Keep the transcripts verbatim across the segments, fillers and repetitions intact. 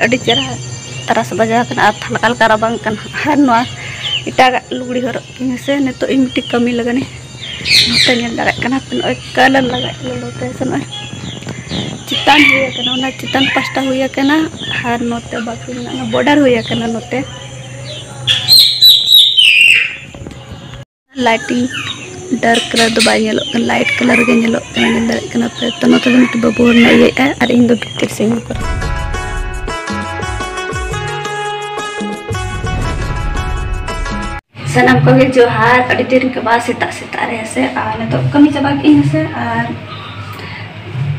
ᱟᱹᱰᱤ ᱪᱮᱦᱨᱟ ᱛᱟᱨᱟᱥ ᱵᱟᱡᱟᱣ ᱠᱟᱱᱟ ᱟᱨ ᱦᱟᱞᱠᱟ ᱦᱟᱞᱠᱟ ᱨᱟᱵᱟᱝ ᱠᱟᱱᱟ᱾ ᱟᱨ ᱱᱚᱣᱟ ᱮᱴᱟᱜᱟᱜ ᱞᱩᱜᱽᱲᱤ ᱦᱚᱨᱚᱜ ᱠᱤᱱ ᱦᱮᱸ ᱥᱮ, ᱱᱤᱛᱚᱜ ᱤᱧ ᱢᱤᱫᱴᱤᱡ ᱠᱟᱹᱢᱤ ᱞᱟᱜᱟᱱᱤᱧ ᱱᱚᱛᱮ ᱧᱮᱞ ᱫᱟᱲᱮᱭᱟᱜ ᱠᱟᱱᱟ ᱯᱮ, ᱱᱚᱜᱼᱚᱭ ᱠᱟᱞᱟᱨ ᱞᱟᱜᱟᱜ ᱠᱟᱱᱟ ᱱᱚᱛᱮ ᱦᱮᱸ ᱥᱮ, ᱱᱚᱜᱼᱚᱭ ᱪᱮᱛᱟᱱ ᱦᱩᱭ ᱟᱠᱟᱱᱟ, ᱚᱱᱟ ᱪᱮᱛᱟᱱ ᱯᱟᱥᱴᱟ ᱦᱩᱭ ᱟᱠᱟᱱᱟ᱾ ᱟᱨ ᱱᱚᱛᱮ ᱵᱟᱹᱠᱤ ᱢᱮᱱᱟᱜᱼᱟ, ᱚᱱᱟ ᱵᱚᱰᱟᱨ ᱦᱩᱭ ᱟᱠᱟᱱᱟ ᱱᱚᱛᱮ᱾ ᱞᱟᱭᱤᱴᱤᱝ ᱰᱟᱨᱠ ᱠᱟᱞᱟᱨ ᱫᱚ ᱵᱟᱭ ᱧᱮᱞᱚᱜ ᱠᱟᱱᱟ, ᱞᱟᱭᱤᱴ ᱠᱟᱞᱟᱨ ᱜᱮ ᱧᱮᱞᱚᱜ ᱠᱟᱱᱟ, ᱧᱮᱞ ᱫᱟᱲᱮᱭᱟᱜ ᱠᱟᱱᱟ ᱯᱮ᱾ ᱛᱚ ᱱᱚᱛᱮ ᱫᱚ ᱢᱤᱫᱴᱤᱡ ᱵᱟᱹᱵᱩ ᱦᱚᱲ ᱢᱮᱱᱟᱭ ᱤᱭᱟᱹᱭᱮᱫᱼᱟ ᱟᱨ ᱤᱧ ᱫᱚ ᱵᱷᱤᱛᱤᱨ ᱥᱮᱫ ᱤᱧ ᱠᱚᱨᱟᱣ᱾ ᱥᱟᱱᱟᱢ ᱠᱚᱜᱮ ᱡᱚᱦᱟᱨ, ᱟᱹᱰᱤ ᱫᱤᱱ ᱠᱮ ᱵᱟᱫ ᱥᱮᱛᱟᱜ ᱥᱮᱛᱟᱜ ᱨᱮ ᱦᱮᱸ ᱥᱮ, ᱟᱨ ᱱᱤᱛᱚᱜ ᱠᱟᱹᱢᱤ ᱪᱟᱵᱟ ᱠᱮᱫ ᱟᱹᱧ ᱦᱮᱸ ᱥᱮ, ᱟᱨ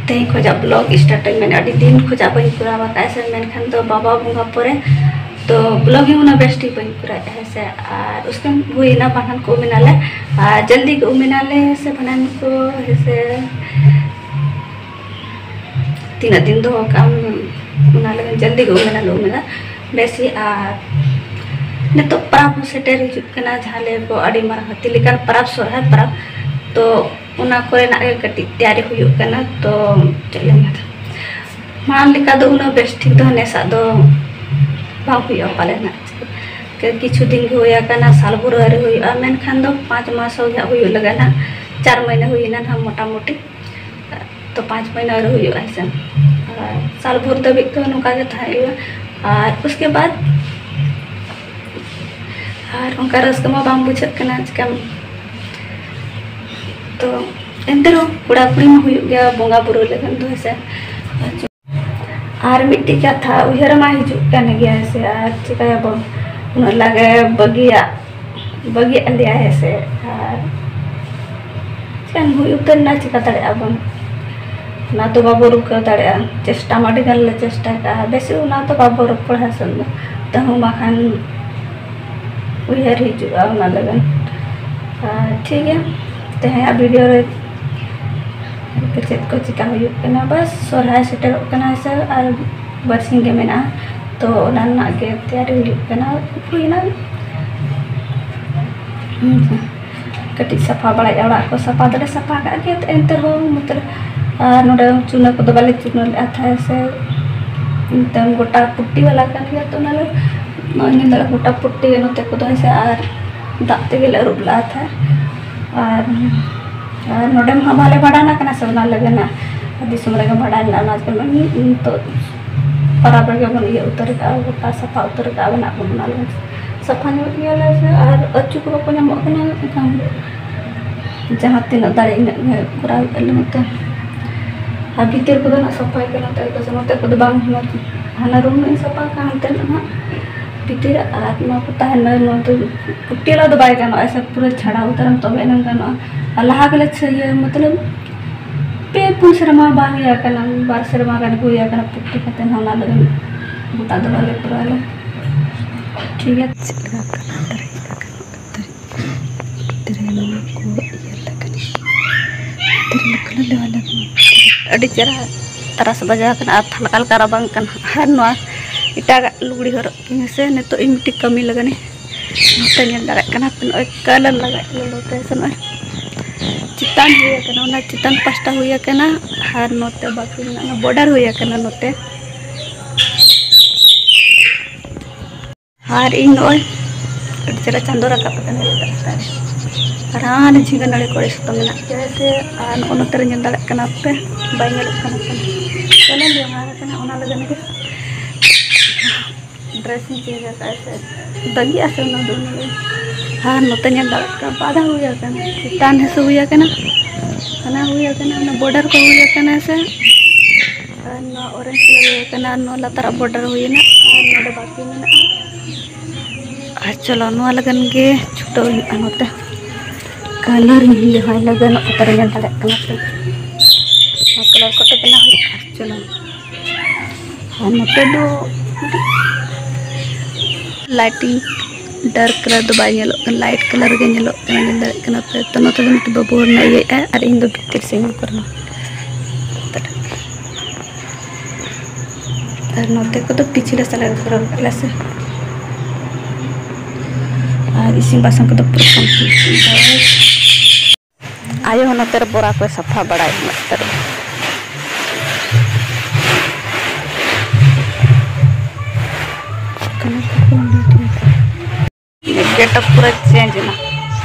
ᱛᱮᱦᱮᱧ ᱠᱷᱚᱱᱟᱜ ᱵᱞᱚᱜ ᱥᱴᱟᱨᱴ ᱟᱹᱧ ᱢᱮᱱᱮᱫ, ᱟᱹᱰᱤ ᱫᱤᱱ ᱠᱷᱚᱱᱟᱜ ᱵᱟᱹᱧ ᱠᱚᱨᱟᱣ ᱟᱠᱟᱫᱼᱟ ᱥᱮ, ᱢᱮᱱᱠᱷᱟᱱ ᱫᱚ ᱵᱟᱵᱟ ᱵᱚᱸᱜᱟ ᱯᱚᱨᱮ ᱛᱚ ᱵᱞᱚᱜ ᱤᱧ ᱩᱱᱟᱹᱜ ᱵᱮᱥ ᱴᱷᱤᱠ ᱵᱟᱹᱧ ᱠᱚᱨᱟᱣᱮᱫᱼᱟ ᱦᱮᱸ ᱥᱮ᱾ ᱟᱨ ᱩᱥᱠᱮ ᱦᱩᱭᱱᱟ ᱵᱟᱱᱟᱱ ᱠᱚ ᱩᱢ ᱮᱱᱟᱞᱮ, ᱟᱨ ᱡᱚᱞᱫᱤ ᱜᱮ ᱩᱢ ᱮᱱᱟᱞᱮ ᱦᱮᱸ ᱥᱮ, ᱵᱟᱱᱟᱱ ᱠᱚ ᱦᱮᱸ ᱥᱮ᱾ ᱛᱤᱱᱟᱹᱜ ᱫᱤᱱ ᱫᱚᱦᱚ ᱠᱟᱜ ᱟᱢ, ᱚᱱᱟ ᱞᱟᱹᱜᱤᱫ ᱡᱚᱞᱫᱤ ᱜᱮ ᱩᱢ ᱮᱱᱟᱞᱮ, ᱩᱢ ᱮᱱᱟ ᱵᱮᱥ ᱜᱮ᱾ ᱟᱨ ᱱᱤᱛᱚᱜ ᱯᱟᱨᱟᱵᱽ ᱦᱚᱸ ᱥᱮᱴᱮᱨ ᱦᱤᱡᱩᱜ ᱠᱟᱱᱟ, ᱡᱟᱦᱟᱸ ᱞᱟᱹᱭ ᱟᱠᱚ ᱟᱹᱰᱤ ᱢᱟᱨᱟᱝ ᱦᱟᱹᱛᱤ ᱞᱮᱠᱟᱱ ᱯᱟᱨᱟᱵᱽ, ᱥᱚᱨᱦᱟᱭ ᱯᱟᱨᱟᱵᱽ᱾ ᱛᱚ ᱚᱱᱟ ᱠᱚᱨᱮᱱᱟᱜ ᱜᱮ ᱠᱟᱹᱴᱤᱡ ᱛᱮᱭᱟᱨᱤ ᱦᱩᱭᱩᱜ ᱠᱟᱱᱟ᱾ ᱛᱚ ᱪᱮᱫ ᱞᱮ ᱢᱮᱱᱟ, ᱢᱟᱲᱟᱝ ᱞᱮᱠᱟ ᱫᱚ ᱩᱱᱟᱹᱜ ᱵᱮᱥ ᱴᱷᱤᱠ ᱫᱚ ᱱᱮᱥᱟᱜ ᱫᱚ ᱵᱟᱝ ᱦᱩᱭᱩᱜᱼᱟ ᱯᱟᱞᱮ ᱱᱟᱜ᱾ ᱠᱤᱪᱷᱩ ᱫᱤᱱ ᱜᱮ ᱦᱩᱭ ᱟᱠᱟᱱᱟ, ᱥᱟᱞ ᱵᱷᱳᱨ ᱟᱹᱣᱨᱤ ᱦᱩᱭᱩᱜᱼᱟ, ᱢᱮᱱᱠᱷᱟᱱ ᱫᱚ ᱯᱟᱸᱪ ᱢᱟᱥ ᱦᱚᱸ ᱦᱟᱸᱜ ᱦᱩᱭᱩᱜ ᱞᱟᱜᱟᱜ ᱱᱟᱜ, ᱪᱟᱨ ᱢᱟᱹᱦᱱᱟᱹ ᱦᱩᱭᱮᱱᱟ ᱱᱟᱜ ᱢᱚᱴᱟᱢᱩᱴᱤ᱾ ᱛᱚ ᱯᱟᱸᱪ ᱢᱟᱹᱦᱱᱟᱹ ᱟᱹᱣᱨᱤ ᱦᱩᱭᱩᱜᱼᱟ ᱦᱮᱸ ᱥᱮ, ᱟᱨ ᱥᱟᱞ ᱵᱷᱳᱨ ᱫᱷᱟᱹᱵᱤᱡ ᱫᱚ ᱱᱚᱝᱠᱟ ᱜᱮ ᱛᱟᱦᱮᱸ ᱦᱩᱭᱩᱜᱼᱟ᱾ ᱟᱨ ᱩᱥᱠᱮ ᱵᱟᱫ ᱟᱨ ᱚᱱᱠᱟ ᱨᱟᱹᱥᱠᱟᱹ ᱢᱟ ᱵᱟᱝ ᱵᱩᱡᱷᱟᱹᱜ ᱠᱟᱱᱟ, ᱪᱤᱠᱟᱹᱢ᱾ ᱛᱚ ᱮᱱᱛᱮ ᱨᱮᱦᱚᱸ ᱠᱚᱲᱟ ᱠᱩᱲᱤ ᱢᱟ ᱦᱩᱭᱩᱜ ᱜᱮᱭᱟ ᱵᱚᱸᱜᱟ ᱵᱩᱨᱩ ᱞᱟᱹᱜᱤᱫ ᱫᱚ ᱦᱮᱸ ᱥᱮ᱾ ᱟᱨ ᱢᱤᱫᱴᱤᱡ ᱠᱟᱛᱷᱟ ᱩᱭᱦᱟᱹᱨ ᱢᱟ ᱦᱤᱡᱩᱜ ᱠᱟᱱ ᱜᱮᱭᱟ ᱦᱮᱸ ᱥᱮ, ᱟᱨ ᱪᱤᱠᱟᱹᱭᱟᱵᱚᱱ, ᱩᱱᱟᱹᱜ ᱞᱟᱜᱮ ᱵᱟᱹᱜᱤᱭᱟᱜ ᱵᱟᱹᱜᱤᱭᱟᱜ ᱞᱮᱭᱟ ᱦᱮᱸ ᱥᱮ᱾ ᱟᱨ ᱪᱮᱠᱟᱱ ᱦᱩᱭ ᱩᱛᱟᱹᱨ ᱮᱱᱟ, ᱪᱤᱠᱟ ᱫᱟᱲᱮᱭᱟᱜᱼᱟ ᱵᱚᱱ? ᱚᱱᱟ ᱫᱚ ᱵᱟᱵᱚ ᱨᱩᱠᱷᱟᱹᱣ ᱫᱟᱲᱮᱭᱟᱜᱼᱟ᱾ ᱪᱮᱥᱴᱟ ᱢᱟ ᱟᱹᱰᱤ ᱜᱟᱱ ᱞᱮ ᱪᱮᱥᱴᱟ ᱠᱟᱜᱼᱟ, ᱵᱮᱥ ᱚᱱᱟ ᱫᱚ ᱵᱟᱵᱚ ᱨᱚᱯᱚᱲᱟ ᱦᱮᱸ ᱥᱮ, ᱛᱟᱹᱦᱩ ᱵᱟᱠᱷᱟᱱ ᱩᱭᱦᱟᱹᱨ ᱦᱤᱡᱩᱜᱼᱟ ᱚᱱᱟ ᱞᱟᱹᱜᱤᱫ᱾ ᱟᱨ ᱴᱷᱤᱠ ᱜᱮᱭᱟ, ᱛᱮᱦᱮᱧᱟᱜ ᱵᱷᱤᱰᱤᱭᱳ ᱨᱮ ᱪᱮᱫ ᱠᱚ ᱪᱤᱠᱟ ᱦᱩᱭᱩᱜ ᱠᱟᱱᱟ, ᱵᱟᱥ ᱥᱚᱨᱦᱟᱭ ᱥᱮᱴᱮᱨᱚᱜ ᱠᱟᱱᱟ ᱥᱮ, ᱟᱨ ᱵᱟᱨᱥᱤᱧ ᱜᱮ ᱢᱮᱱᱟᱜᱼᱟ, ᱛᱚ ᱚᱱᱟ ᱨᱮᱱᱟᱜ ᱜᱮ ᱛᱮᱭᱟᱨᱤ ᱦᱩᱭᱩᱜ ᱠᱟᱱᱟ᱾ ᱦᱩᱭᱱᱟ᱾ ᱠᱟᱹᱴᱤᱡ ᱥᱟᱯᱷᱟ ᱵᱟᱲᱟᱭᱮᱫᱼᱟ ᱚᱲᱟᱜ ᱠᱚ, ᱥᱟᱯᱷᱟ ᱫᱚᱞᱮ ᱥᱟᱯᱷᱟ ᱠᱟᱜ ᱜᱮᱭᱟ, ᱮᱱᱛᱮ ᱨᱮᱦᱚᱸ ᱢᱚᱛᱞᱚᱵ ᱟᱨ ᱱᱚᱰᱮ ᱪᱩᱱᱟᱹ ᱠᱚᱫᱚ ᱵᱟᱞᱮ ᱪᱩᱱᱟᱹ ᱞᱮᱫᱼᱟ ᱛᱟᱦᱮᱸ ᱥᱮ᱾ ᱛᱟᱭᱚᱢ ᱜᱚᱴᱟ ᱯᱩᱴᱴᱤ ᱵᱟᱞᱟ ᱠᱟᱱ ᱜᱮᱭᱟ, ᱛᱚ ᱚᱱᱟ ᱞᱮ ᱱᱚᱜᱼᱚᱭ ᱧᱮᱞ ᱫᱟᱲᱮᱭᱟᱜ ᱜᱚᱴᱟ ᱯᱩᱴᱴᱤ ᱜᱮ ᱱᱚᱛᱮ ᱠᱚᱫᱚ ᱦᱮᱸ ᱥᱮ, ᱟᱨ ᱫᱟᱜ ᱛᱮᱜᱮ ᱞᱮ ᱟᱹᱨᱩᱵ ᱞᱟᱜᱼᱟ ᱛᱟᱦᱮᱸᱫ᱾ ᱟᱨ ᱟᱨ ᱱᱚᱰᱮ ᱢᱟ ᱵᱟᱞᱮ ᱵᱷᱟᱸᱰᱟᱱ ᱟᱠᱟᱱᱟ ᱥᱮ, ᱚᱱᱟ ᱞᱟᱹᱜᱤᱫ ᱱᱟᱜ ᱫᱤᱥᱚᱢ ᱨᱮᱜᱮ ᱵᱷᱟᱸᱰᱟᱱ ᱢᱮᱱᱟᱜᱼᱟ᱾ ᱚᱱᱟ ᱪᱤᱠᱟᱹ ᱱᱤᱛᱚᱜ ᱯᱟᱨᱟᱵᱽ ᱨᱮᱜᱮ ᱵᱚᱱ ᱤᱭᱟᱹ ᱩᱛᱟᱹᱨ ᱠᱟᱜᱼᱟ, ᱜᱚᱴᱟ ᱥᱟᱯᱷᱟ ᱩᱛᱟᱹᱨ ᱠᱟᱜᱼᱟ ᱵᱚᱱ ᱟᱵᱚ ᱚᱱᱟ ᱞᱟᱹᱜᱤᱫ᱾ ᱥᱟᱯᱷᱟ ᱧᱚᱜ ᱜᱮᱭᱟᱞᱮ ᱥᱮ, ᱟᱨ ᱟᱹᱪᱩ ᱠᱚ ᱵᱟᱠᱚ ᱧᱟᱢᱚᱜ ᱠᱟᱱᱟ᱾ ᱮᱱᱠᱷᱟᱱ ᱡᱟᱦᱟᱸ ᱛᱤᱱᱟᱹᱜ ᱫᱟᱲᱮ ᱤᱱᱟᱹᱜ ᱜᱮ ᱠᱚᱨᱟᱣ ᱦᱩᱭᱩᱜ ᱛᱟᱞᱮ ᱱᱚᱛᱮ᱾ ᱟᱨ ᱵᱷᱤᱛᱤᱨ ᱠᱚᱫᱚ ᱱᱟᱜ ᱥᱟᱯᱷᱟᱭ ᱠᱟᱱᱟ ᱛᱚ, ᱱᱚᱛᱮ ᱠᱚᱫᱚ ᱵᱟᱝ ᱦᱟᱱᱟ, ᱦᱟᱱᱟ ᱨᱩᱢ ᱤᱧ ᱥᱟᱯᱷᱟ ᱠᱟᱜᱼᱟ, ᱦᱟᱱᱛᱮ ᱱᱟᱜ ᱵᱷᱤᱛᱤᱨ ᱟᱨ ᱱᱚᱣᱟ ᱠᱚ ᱛᱟᱦᱮᱱᱟ, ᱱᱚᱣᱟ ᱫᱚ ᱯᱩᱴᱤ ᱟᱞᱟᱣ ᱫᱚ ᱵᱟᱭ ᱜᱟᱱᱚᱜᱼᱟ ᱥᱮ, ᱯᱩᱨᱟᱹ ᱪᱷᱟᱲᱟᱣ ᱩᱛᱟᱹᱨᱟᱢ ᱛᱚᱵᱮ ᱮᱱᱟᱝ ᱜᱟᱱᱚᱜᱼᱟ᱾ ᱟᱨ ᱞᱟᱦᱟ ᱜᱮᱞᱮ ᱪᱷᱟ-, ᱤᱭᱟᱹ ᱢᱚᱛᱞᱚᱵ ᱯᱮ ᱯᱩᱱ ᱥᱮᱨᱢᱟ ᱵᱟᱝ ᱦᱩᱭ ᱟᱠᱟᱱᱟ, ᱵᱟᱨ ᱥᱮᱨᱢᱟ ᱜᱟᱱ ᱜᱮ ᱦᱩᱭ ᱟᱠᱟᱱᱟ ᱯᱩᱴᱤ ᱠᱟᱛᱮ ᱦᱚᱸ, ᱚᱱᱟ ᱞᱟᱹᱜᱤᱫ ᱜᱚᱴᱟ ᱫᱚ ᱵᱟᱞᱮ ᱠᱚᱨᱟᱣ ᱞᱮ᱾ ᱴᱷᱤᱠ ᱜᱮᱭᱟ, ᱪᱮᱫ ᱞᱮᱠᱟ ᱠᱟᱱᱟ ᱛᱟᱨᱟᱭ ᱞᱮᱠᱟ? ᱛᱟᱨᱟᱭ ᱜᱤᱫᱽᱨᱟᱹ ᱱᱚᱣᱟ ᱠᱚ ᱤᱭᱟᱹ ᱞᱟᱹᱜᱤᱫ, ᱜᱤᱫᱽᱨᱟᱹ ᱞᱮᱠᱟ ᱞᱮ ᱞᱮᱣᱟ ᱞᱟᱹᱜᱤᱫ᱾ ᱟᱹᱰᱤ ᱪᱮᱦᱨᱟ ᱛᱟᱨᱟᱥ ᱵᱟᱡᱟᱣ ᱠᱟᱱᱟ ᱟᱨ ᱦᱟᱞᱠᱟ ᱦᱟᱞᱠᱟ ᱨᱟᱵᱟᱝ ᱠᱟᱱᱟ᱾ ᱟᱨ ᱱᱚᱣᱟ ᱮᱴᱟᱜᱟᱜ ᱞᱩᱜᱽᱲᱤ ᱦᱚᱨᱚᱜ ᱠᱤᱱ ᱥᱮ ᱱᱤᱛᱚᱜ ᱤᱧ ᱢᱤᱫᱴᱤᱡ ᱠᱟᱹᱢᱤ ᱞᱟᱜᱟᱱᱤ ᱱᱚᱛᱮ ᱧᱮᱞ ᱫᱟᱲᱮᱭᱟᱜ ᱠᱟᱱᱟ ᱯᱮ, ᱱᱚᱜᱼᱚᱭ ᱠᱟᱞᱟᱨ ᱞᱟᱜᱟᱜ ᱠᱟᱱᱟ ᱱᱚᱛᱮ ᱥᱮ ᱱᱚᱜᱼᱚᱭ ᱪᱮᱛᱟᱱ ᱦᱩᱭ ᱟᱠᱟᱱᱟ, ᱚᱱᱟ ᱪᱮᱛᱟᱱ ᱯᱟᱥᱴᱟ ᱦᱩᱭ ᱟᱠᱟᱱᱟ᱾ ᱟᱨ ᱱᱚᱛᱮ ᱵᱟᱹᱠᱤ ᱢᱮᱱᱟᱜᱼᱟ, ᱚᱱᱟ ᱵᱚᱰᱟᱨ ᱦᱩᱭ ᱟᱠᱟᱱᱟ ᱱᱚᱛᱮ᱾ ᱟᱨ ᱤᱧ ᱱᱚᱜᱼᱚᱭ ᱟᱹᱰᱤ ᱪᱮᱦᱨᱟ ᱪᱟᱸᱫᱳ ᱨᱟᱠᱟᱵ ᱟᱠᱟᱱᱟ ᱥᱮᱛᱟᱜ ᱥᱮᱛᱟᱜ ᱨᱮ᱾ ᱟᱨ ᱦᱟᱱᱮ ᱡᱷᱤᱸᱜᱟᱹ ᱱᱟᱹᱲᱤ ᱠᱚ ᱟᱹᱰᱤ ᱥᱚᱠᱛᱚ ᱢᱮᱱᱟᱜ ᱜᱮᱭᱟ ᱥᱮ, ᱟᱨ ᱱᱚᱜᱼᱚ ᱱᱚᱛᱮ ᱨᱮ ᱧᱮᱞ ᱫᱟᱲᱮᱭᱟᱜ ᱠᱟᱱᱟ ᱯᱮ, ᱵᱟᱭ ᱧᱮᱞᱚᱜ ᱠᱟᱱᱟ ᱥᱮ᱾ ᱪᱚᱞᱚ ᱵᱮᱣᱦᱟᱨ ᱟᱠᱟᱱᱟ, ᱚᱱᱟ ᱞᱟᱹᱜᱤᱫ ᱜᱮ ᱰᱨᱮᱥ ᱤᱧ ᱪᱮᱧᱡᱽ ᱟᱠᱟᱫᱼᱟ ᱥᱮ, ᱫᱟᱹᱜᱤᱜᱼᱟ ᱥᱮ ᱚᱱᱟ ᱫᱚ, ᱚᱱᱟ ᱞᱟᱹᱜᱤᱫ᱾ ᱟᱨ ᱱᱚᱛᱮ ᱧᱮᱞ ᱫᱟᱲᱮᱭᱟᱜ ᱠᱟᱱᱟ ᱯᱮ, ᱟᱫᱷᱟ ᱦᱩᱭ ᱟᱠᱟᱱᱟ, ᱪᱮᱛᱟᱱ ᱦᱤᱸᱥᱤ ᱦᱩᱭ ᱟᱠᱟᱱᱟ, ᱦᱟᱱᱟ ᱦᱩᱭ ᱟᱠᱟᱱᱟ, ᱚᱱᱟ ᱵᱚᱰᱟᱨ ᱠᱚ ᱦᱩᱭ ᱟᱠᱟᱱᱟ ᱥᱮ᱾ ᱟᱨ ᱱᱚᱣᱟ ᱚᱨᱮᱧᱡᱽ ᱠᱟᱞᱟᱨ ᱦᱩᱭ ᱟᱠᱟᱱᱟ, ᱟᱨ ᱱᱚᱣᱟ ᱞᱟᱛᱟᱨᱟᱜ ᱵᱚᱰᱟᱨ ᱦᱩᱭᱮᱱᱟ, ᱟᱨ ᱱᱚᱰᱮ ᱵᱟᱹᱠᱤ ᱢᱮᱱᱟᱜᱼᱟ᱾ ᱟᱨ ᱪᱚᱞᱚ, ᱱᱚᱣᱟ ᱞᱟᱹᱜᱤᱫ ᱜᱮ ᱪᱷᱩᱴᱟᱹᱣ ᱦᱩᱭᱩᱜᱼᱟ ᱱᱚᱛᱮ᱾ ᱠᱟᱞᱟᱨ ᱤᱧ ᱞᱮᱣᱦᱟᱭ ᱞᱟᱹᱜᱤᱫ ᱱᱚᱛᱮ ᱨᱮ ᱧᱮᱞ ᱫᱟᱲᱮᱭᱟᱜ ᱠᱟᱱᱟ ᱯᱮ᱾ ᱱᱚᱣᱟ ᱠᱟᱞᱟᱨ ᱠᱚᱛᱮ ᱵᱮᱱᱟᱣ ᱦᱩᱭᱩᱜᱼᱟ᱾ ᱪᱚᱞᱚ, ᱟᱨ ᱱᱚᱛᱮ ᱫᱚ ᱞᱟᱭᱴᱤᱝ ᱰᱟᱨᱠ ᱠᱟᱞᱟᱨ ᱫᱚ ᱵᱟᱭ ᱧᱮᱞᱚᱜ ᱠᱟᱱᱟ, ᱞᱟᱭᱤᱴ ᱠᱟᱞᱟᱨ ᱜᱮ ᱧᱮᱞᱚᱜ ᱠᱟᱱᱟ, ᱧᱮᱞ ᱫᱟᱲᱮᱭᱟᱜ ᱠᱟᱱᱟ ᱯᱮ᱾ ᱛᱚ, ᱱᱚᱛᱮ ᱫᱚ ᱢᱤᱫᱴᱤᱡ ᱵᱟᱹᱵᱩ ᱦᱚᱲ ᱢᱮᱱᱟᱭ ᱤᱭᱟᱹᱭᱮᱫᱼᱟ ᱟᱨ ᱤᱧ ᱫᱚ ᱵᱷᱤᱛᱤᱨ ᱥᱮᱫ ᱤᱧ ᱠᱚᱨᱟᱣᱟ᱾ ᱟᱨ ᱱᱚᱛᱮ ᱠᱚᱫᱚ ᱯᱤᱪᱷᱞᱟᱹ ᱥᱟᱞᱟᱜ ᱠᱚᱨᱟᱣ ᱠᱟᱜ ᱞᱮ ᱥᱮ᱾ ᱟᱨ ᱤᱥᱤᱱ ᱵᱟᱥᱟᱝ ᱠᱚᱫᱚ ᱯᱩᱨᱟᱹ complete ᱦᱩᱭ ᱮᱱᱟ᱾ ᱟᱭᱳ ᱦᱚᱸ ᱱᱚᱛᱮ ᱨᱮ ᱵᱚᱨᱟ ᱠᱚᱭ ᱥᱟᱯᱷᱟ ᱵᱟᱲᱟᱭᱮᱫ ᱱᱚᱛᱮ ᱨᱮ᱾ ᱥᱮᱴᱟᱯ ᱯᱩᱨᱟᱹ ᱪᱮᱧᱡᱽ ᱮᱱᱟ᱾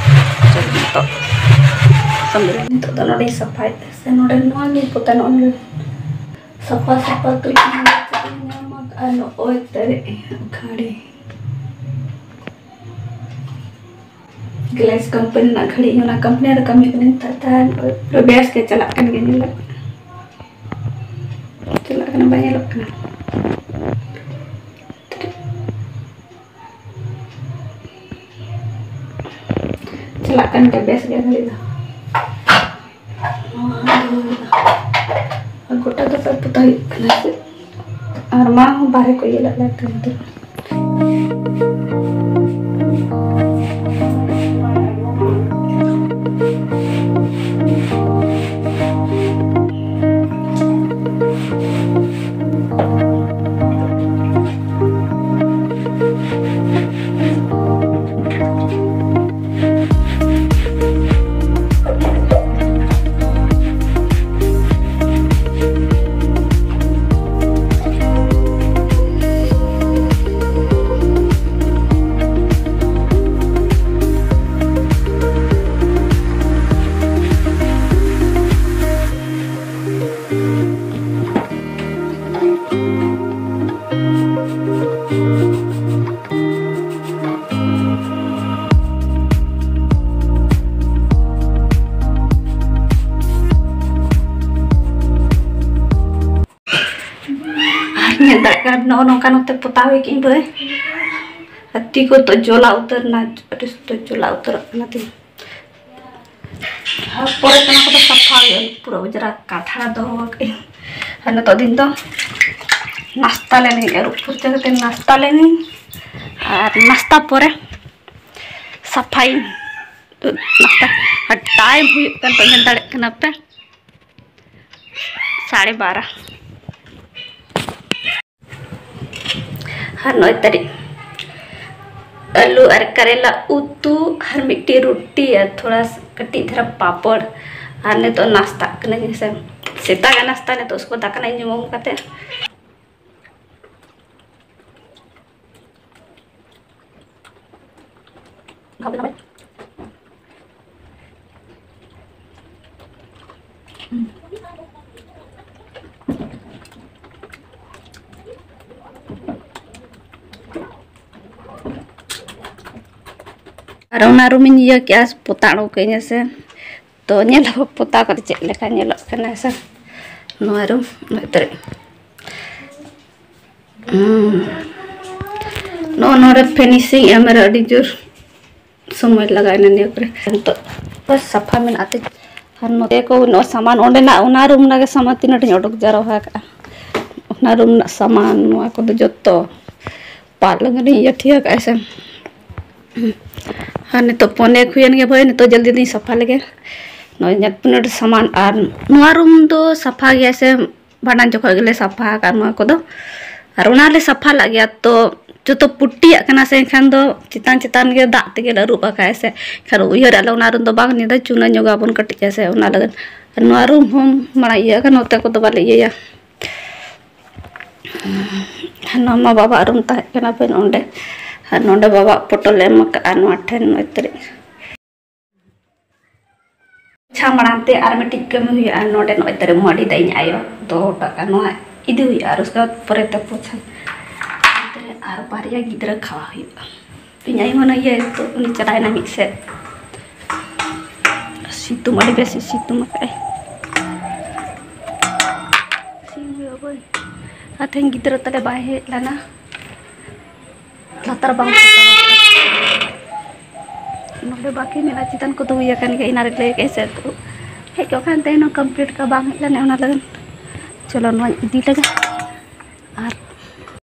ᱪᱚᱞᱚ ᱱᱤᱛᱚᱜ ᱥᱟᱢᱵᱨᱟᱣ᱾ ᱱᱤᱛᱚᱜ ᱫᱚ ᱱᱚᱰᱮᱧ ᱥᱟᱯᱷᱟᱭᱮᱫ ᱥᱮ ᱱᱚᱰᱮ ᱱᱚᱣᱟ ᱜᱮ ᱯᱚᱛᱟᱣ ᱱᱚᱜᱼᱚᱭ ᱱᱚᱰᱮ ᱥᱟᱯᱷᱟ ᱥᱟᱯᱷᱟ ᱛᱩᱡ ᱧᱟᱢ ᱟᱠᱟᱫᱼᱟ ᱱᱚᱜᱼᱚᱭ ᱛᱟᱹᱨᱤᱡ ᱜᱷᱟᱹᱲᱤ᱾ ᱜᱞᱮᱥ ᱠᱳᱢᱯᱟᱱᱤ ᱨᱮᱱᱟᱜ ᱜᱷᱟᱹᱲᱤ, ᱚᱱᱟ ᱠᱳᱢᱯᱟᱱᱤ ᱨᱮ ᱠᱟᱹᱢᱤ ᱠᱟᱹᱱᱟᱹᱧ᱾ ᱛᱟᱛᱟ ᱯᱩᱨᱟᱹ ᱵᱮᱥ ᱜᱮ ᱪᱟᱞᱟᱜ ᱠᱟᱱ ᱜᱮᱭᱟ, ᱧᱮᱞᱚᱜ ᱠᱟᱱᱟ᱾ ᱪᱟᱞᱟᱜ ᱠᱟᱱᱟ, ᱵᱟᱭ ᱧᱮᱞᱚᱜ ᱠᱟᱱᱟ᱾ ᱪᱟᱞᱟᱜ ᱠᱟᱱ ᱜᱮᱭᱟ ᱵᱮᱥ ᱜᱮ ᱜᱷᱟᱹᱲᱤ ᱫᱚ᱾ ᱱᱚᱣᱟ ᱫᱚ ᱟᱨ ᱜᱚᱴᱟ ᱫᱚ ᱵᱟᱭ ᱯᱚᱛᱟᱣ ᱦᱩᱭᱩᱜ ᱠᱟᱱᱟ ᱥᱮ᱾ ᱟᱨ ᱢᱟ ᱦᱚᱸ ᱵᱟᱦᱨᱮ ᱠᱚ ᱤᱭᱟᱹ ᱞᱮᱫ ᱞᱮᱭᱟ ᱛᱚ᱾ ᱟᱨ ᱧᱮᱞ ᱫᱟᱲᱮᱭᱟᱜ ᱠᱟᱱᱟ ᱱᱚᱜᱼᱚ ᱱᱚᱝᱠᱟ ᱱᱚᱛᱮ ᱯᱚᱛᱟᱣ ᱦᱩᱭ ᱠᱮᱫᱟᱹᱧ ᱵᱚᱞᱮ᱾ ᱟᱨ ᱛᱤ ᱠᱚ ᱛᱚ ᱡᱚᱞᱟ ᱩᱛᱟᱹᱨ ᱮᱱᱟ, ᱟᱹᱰᱤ ᱥᱚᱠᱛᱚ ᱡᱚᱞᱟ ᱩᱛᱟᱹᱨᱚᱜ ᱠᱟᱱᱟ ᱛᱤᱧ᱾ ᱟᱨ ᱯᱚᱨᱮ ᱛᱮ ᱚᱱᱟ ᱠᱚᱫᱚ ᱥᱟᱯᱷᱟ ᱦᱩᱭᱩᱜᱼᱟ, ᱯᱩᱨᱟᱹ ᱚᱡᱽᱨᱟ ᱠᱟᱛᱷᱟ ᱫᱚᱦᱚ ᱠᱟᱜ ᱟᱹᱧ᱾ ᱟᱨ ᱱᱤᱛᱚᱜ ᱫᱤᱱ ᱫᱚ ᱱᱟᱥᱛᱟ ᱞᱮᱱᱟᱹᱧ, ᱟᱹᱨᱩᱵ ᱯᱷᱩᱨᱪᱟᱹ ᱠᱟᱛᱮ ᱱᱟᱥᱛᱟ ᱞᱮᱱᱟᱹᱧ᱾ ᱟᱨ ᱱᱟᱥᱛᱟ ᱯᱚᱨᱮ ᱥᱟᱯᱷᱟᱭᱟᱹᱧ᱾ ᱱᱟᱥᱛᱟ ᱟᱨ ᱴᱟᱭᱤᱢ ᱦᱩᱭᱩᱜ ᱠᱟᱱ ᱛᱚ, ᱧᱮᱞ ᱫᱟᱲᱮᱭᱟᱜ ᱠᱟᱱᱟ ᱯᱮ, ᱥᱟᱲᱮ ᱵᱟᱨᱚ᱾ ᱟᱨ ᱱᱚᱜᱼᱚᱭ ᱛᱟᱹᱨᱤᱡ ᱟᱹᱞᱩ ᱟᱨ ᱠᱟᱨᱮᱞᱟ ᱩᱛᱩ ᱟᱨ ᱢᱤᱫᱴᱤᱡ ᱨᱩᱴᱤ ᱟᱨ ᱛᱷᱚᱲᱟ ᱠᱟᱹᱴᱤᱡ ᱫᱷᱟᱨᱟ ᱯᱟᱯᱚᱲ᱾ ᱟᱨ ᱱᱤᱛᱚᱜ ᱱᱟᱥᱛᱟᱜ ᱠᱟᱹᱱᱟᱹᱧ ᱦᱮᱸᱥᱮ, ᱥᱮᱛᱟᱜ ᱨᱮ ᱱᱟᱥᱛᱟ, ᱱᱤᱛᱚᱜ ᱩᱥᱠᱩ ᱫᱟᱠᱟ ᱱᱟᱜ ᱤᱧ ᱡᱚᱢ ᱠᱟᱛᱮ᱾ ᱟᱨ ᱚᱱᱟ ᱨᱩᱢᱤᱧ ᱤᱭᱟᱹ ᱠᱮᱜᱼᱟ, ᱯᱚᱛᱟᱣ ᱚᱰᱚᱠ ᱠᱟᱹᱧᱟ ᱥᱮ᱾ ᱛᱚ ᱧᱮᱞ ᱟᱵᱚ ᱯᱚᱛᱟᱣ ᱠᱟᱛᱮ ᱪᱮᱫ ᱞᱮᱠᱟ ᱧᱮᱞᱚᱜ ᱠᱟᱱᱟ ᱥᱮ᱾ ᱱᱚᱣᱟ ᱨᱩᱢ ᱱᱚᱜᱼᱚᱭ ᱛᱟᱨᱮ᱾ ᱦᱩᱸ᱾ ᱱᱚᱜᱼᱚ ᱱᱚᱰᱮ finishing ᱮᱢ ᱨᱮ ᱟᱹᱰᱤ ᱡᱳᱨ ᱥᱚᱢᱚᱭ ᱞᱟᱜᱟᱣ ᱮᱱᱟ ᱱᱤᱭᱟᱹ ᱠᱚᱨᱮ᱾ ᱱᱤᱛᱚᱜ ᱵᱟᱥ ᱥᱟᱯᱷᱟ ᱢᱮᱱᱟᱜ ᱛᱮ, ᱟᱨ ᱱᱚᱛᱮ ᱠᱚ ᱱᱚᱣᱟ ᱥᱟᱢᱟᱱ ᱚᱸᱰᱮᱱᱟᱜ, ᱚᱱᱟ ᱨᱩᱢ ᱨᱮᱱᱟᱜ ᱜᱮ ᱥᱟᱢᱟᱱ ᱛᱤᱱᱟᱹᱜ ᱤᱧ ᱚᱰᱚᱠ ᱡᱟᱨᱣᱟ ᱟᱠᱟᱫᱼᱟ, ᱚᱱᱟ ᱨᱩᱢ ᱨᱮᱱᱟᱜ ᱥᱟᱢᱟᱱ, ᱱᱚᱣᱟ ᱠᱚᱫᱚ ᱡᱚᱛᱚ ᱯᱟᱞᱚᱝ ᱨᱤᱧ ᱤᱭᱟᱹ ᱴᱷᱤᱠ ᱟᱠᱟᱫᱼᱟ ᱥᱮ᱾ ᱟᱨ ᱱᱤᱛᱚᱜ ᱯᱚᱱᱮ ᱦᱩᱭᱮᱱ ᱜᱮ ᱵᱷᱟᱹᱭ, ᱱᱤᱛᱚᱜ ᱡᱚᱞᱫᱤ ᱫᱚᱧ ᱥᱟᱯᱷᱟ ᱞᱮᱜᱮ᱾ ᱱᱚᱜᱼᱚᱭ ᱧᱮᱞ ᱯᱮ ᱱᱚᱰᱮ ᱥᱟᱢᱟᱱ, ᱟᱨ ᱱᱚᱣᱟ ᱨᱩᱢ ᱫᱚ ᱥᱟᱯᱷᱟ ᱜᱮᱭᱟ ᱥᱮ, ᱵᱷᱟᱸᱰᱟᱱ ᱡᱚᱠᱷᱚᱱ ᱜᱮᱞᱮ ᱥᱟᱯᱷᱟ ᱟᱠᱟᱫ ᱱᱚᱣᱟ ᱠᱚᱫᱚ᱾ ᱟᱨ ᱚᱱᱟ ᱞᱮ ᱥᱟᱯᱷᱟ ᱞᱟᱜ ᱜᱮᱭᱟ, ᱛᱚ ᱡᱚᱛᱚ ᱯᱩᱴᱤᱭᱟᱜ ᱠᱟᱱᱟ ᱥᱮ, ᱮᱱᱠᱷᱟᱱ ᱫᱚ ᱪᱮᱛᱟᱱ ᱪᱮᱛᱟᱱ ᱜᱮ ᱫᱟᱜ ᱛᱮᱜᱮ ᱞᱮ ᱟᱹᱨᱩᱵ ᱟᱠᱟᱫᱼᱟ ᱥᱮ᱾ ᱮᱱᱠᱷᱟᱱ ᱩᱭᱦᱟᱹᱨ ᱟᱞᱮ ᱚᱱᱟ ᱨᱩᱢ ᱫᱚ ᱵᱟᱝ, ᱱᱤᱭᱟᱹ ᱫᱚ ᱪᱩᱱᱟᱹ ᱧᱚᱜᱟᱵᱚᱱ ᱠᱟᱹᱴᱤᱡ ᱦᱮᱸ ᱥᱮ, ᱚᱱᱟ ᱞᱟᱹᱜᱤᱫ᱾ ᱟᱨ ᱱᱚᱣᱟ ᱨᱩᱢ ᱦᱚᱸ ᱢᱟᱲᱟᱝ ᱤᱭᱟᱹ ᱟᱠᱟᱱᱟ, ᱱᱚᱛᱮ ᱠᱚᱫᱚ ᱵᱟᱞᱮ ᱤᱭᱟᱹᱭᱟ᱾ ᱱᱚᱣᱟ ᱢᱟ ᱵᱟᱵᱟᱣᱟᱜ ᱨᱩᱢ ᱛᱟᱦᱮᱸ ᱠᱟᱱᱟ ᱵᱮᱱ ᱚᱸᱰᱮ, ᱟᱨ ᱱᱚᱰᱮ ᱵᱟᱵᱟᱣᱟᱜ ᱯᱚᱴᱚᱞ ᱞᱮ ᱮᱢ ᱟᱠᱟᱫᱼᱟ ᱱᱚᱣᱟ ᱴᱷᱮᱱ ᱱᱚᱜᱼᱚᱭ ᱛᱟᱹᱨᱤᱡ᱾ ᱟᱪᱪᱷᱟ, ᱢᱟᱲᱟᱝ ᱛᱮ ᱟᱨ ᱢᱤᱫᱴᱤᱡ ᱠᱟᱹᱢᱤ ᱦᱩᱭᱩᱜᱼᱟ᱾ ᱱᱚᱰᱮ ᱱᱚᱜᱼᱚᱭ ᱛᱟᱹᱨᱤᱡ ᱢᱟᱹᱰᱤ ᱫᱟᱜ ᱤᱧ ᱟᱭᱳ ᱫᱚᱦᱚ ᱦᱚᱴᱚ ᱠᱟᱜᱼᱟ, ᱱᱚᱣᱟ ᱤᱫᱤ ᱦᱩᱭᱩᱜᱼᱟ, ᱟᱨ ᱩᱥᱠᱮ ᱵᱟᱫ ᱯᱚᱨᱮ ᱛᱮ ᱯᱳᱪᱷᱟ᱾ ᱟᱨ ᱵᱟᱨᱭᱟ ᱜᱤᱫᱽᱨᱟᱹ ᱠᱷᱟᱣᱟ ᱦᱩᱭᱩᱜᱼᱟ᱾ ᱤᱧ ᱟᱭᱳ ᱢᱟᱱᱮ ᱤᱭᱟᱹ ᱛᱚ ᱩᱱᱤ ᱪᱟᱞᱟᱣᱮᱱᱟ ᱢᱤᱫ ᱥᱮᱫ᱾ ᱥᱤᱛᱩᱝ ᱟᱹᱰᱤ ᱵᱮᱥ ᱮ ᱥᱤᱛᱩᱝ ᱟᱠᱟᱫᱼᱟᱭ᱾ ᱥᱤᱧ ᱦᱩᱭᱩᱜᱼᱟ ᱵᱟᱹᱭ᱾ ᱟᱨ ᱛᱮᱦᱮᱧ ᱜᱤᱫᱽᱨᱟᱹ ᱛᱟᱞᱮ ᱵᱟᱭ ᱦᱮᱡ ᱞᱮᱱᱟ᱾ ᱞᱟᱛᱟᱨ ᱵᱟᱝ ᱯᱚᱛᱟᱣ ᱟᱠᱟᱱᱟ᱾ ᱱᱚᱰᱮ ᱵᱟᱹᱠᱤ ᱢᱮᱱᱟᱜᱼᱟ, ᱪᱮᱛᱟᱱ ᱠᱚᱫᱚ ᱦᱩᱭ ᱟᱠᱟᱱ ᱜᱮᱭᱟ, ᱤᱱᱟᱹ ᱨᱮ ᱞᱟᱹᱭ ᱠᱮᱫ ᱥᱮ ᱦᱮᱡ ᱠᱚᱜ ᱠᱷᱟᱱ ᱛᱮᱦᱮᱧ ᱦᱚᱸ complete ᱠᱟᱜ ᱵᱟᱝ ᱦᱮᱡ ᱞᱮᱱᱟ, ᱚᱱᱟ ᱞᱟᱹᱜᱤᱫ᱾ ᱪᱚᱞᱚ ᱱᱚᱣᱟᱧ ᱤᱫᱤ ᱞᱮᱜᱮ᱾